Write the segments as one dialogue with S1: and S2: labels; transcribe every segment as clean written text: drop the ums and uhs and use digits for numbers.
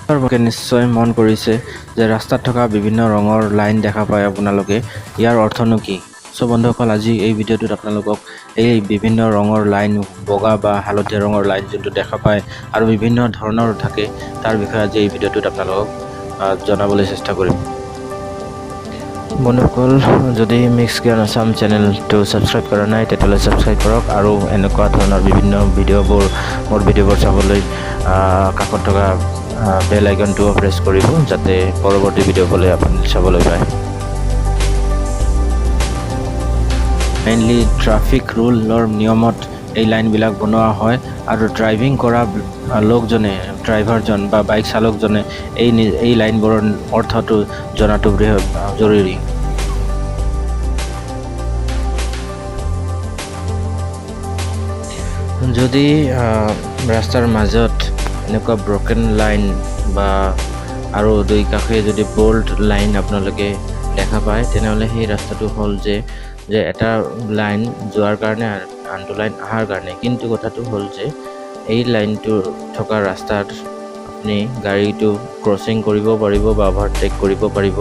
S1: আপোনালোকে নিশ্চয় মন কৰিছে যে ৰাস্তাত থকা বিভিন্ন ৰঙৰ লাইন দেখা পায় আপোনালোকে, ইয়াৰ অৰ্থনো কি? চ' বন্ধুসকল, আজি এই ভিডিঅ'টোত আপোনালোকক এই বিভিন্ন ৰঙৰ লাইন, বগা বা হালধীয়া ৰঙৰ লাইন যোনটো দেখা পায় আৰু বিভিন্ন ধৰণৰ থাকে, তাৰ বিষয়ে আজি এই ভিডিঅ'টোত আপোনালোকক জনাবলৈ চেষ্টা কৰিম। বন্ধুসকল, যদি মিক্স জ্ঞান আছাম চেনেলটো ছাবস্ক্ৰাইব কৰা নাই, তেতিয়াহ'লে ছাবস্ক্ৰাইব কৰক আৰু এনেকুৱা ধৰণৰ বিভিন্ন ভিডিঅ'বোৰ, মোৰ ভিডিঅ'বোৰ চাবলৈ কাষত থকা বেল আইকনটোও প্ৰেছ কৰিব, যাতে পৰৱৰ্তী ভিডিঅ'বলৈ আপুনি চাবলৈ পায়। মেইনলি ট্ৰাফিক ৰুলৰ নিয়মত এই লাইনবিলাক বনোৱা হয় আৰু ড্ৰাইভিং কৰা লোকজনে, ড্ৰাইভাৰজন বা বাইক চালকজনে এই লাইনবোৰৰ অৰ্থটো জনাটো জৰুৰী। যদি ৰাস্তাৰ মাজত এনেকুৱা ব্ৰকেন লাইন বা আৰু দুই কাষে যদি বল্ড লাইন আপোনালোকে দেখা পায়, তেনেহ'লে সেই ৰাস্তাটো হ'ল যে এটা লাইন যোৱাৰ কাৰণে, আনটো লাইন অহাৰ কাৰণে। কিন্তু কথাটো হ'ল যে এই লাইনটো থকা ৰাস্তাত আপুনি গাড়ীটো ক্ৰছিং কৰিব পাৰিব বা অভাৰটেক কৰিব পাৰিব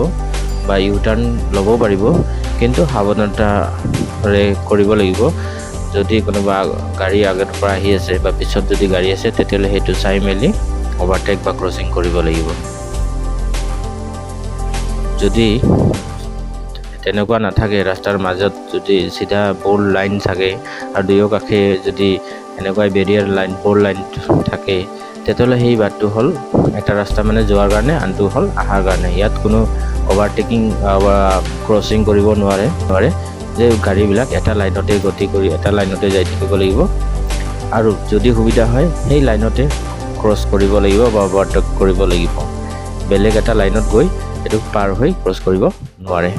S1: বা ইউ টাৰ্ণ ল'ব পাৰিব, কিন্তু সাৱধানতাৰে কৰিব লাগিব। যদি কোনোবা গাড়ী আগৰ পৰা আহি আছে বা পিছত যদি গাড়ী আছে, তেতিয়াহ'লে সেইটো চাই মেলি অভাৰটেক বা ক্ৰছিং কৰিব লাগিব। যদি তেনেকুৱা নাথাকে, ৰাস্তাৰ মাজত যদি চিধা বল্ড লাইন থাকে আৰু দুয়ো কাষে যদি এনেকুৱাই বেৰিয়াৰ লাইন, বল্ড লাইন থাকে, তেতিয়াহ'লে সেই বাটটো হ'ল এটা ৰাস্তা মানে যোৱাৰ কাৰণে, আনটো হ'ল অহাৰ কাৰণে। ইয়াত কোনো অভাৰটেকিং বা ক্ৰছিং কৰিব নোৱাৰে যে গাড়ীবিলাক এটা লাইনতে গতি কৰি এটা লাইনতে যাই থাকিব লাগিব আৰু যদি সুবিধা হয় সেই লাইনতে ক্ৰছ কৰিব লাগিব বা অভাৰটেক কৰিব লাগিব। বেলেগ এটা লাইনত গৈ এইটো পাৰ হৈ ক্ৰছ কৰিব নোৱাৰে।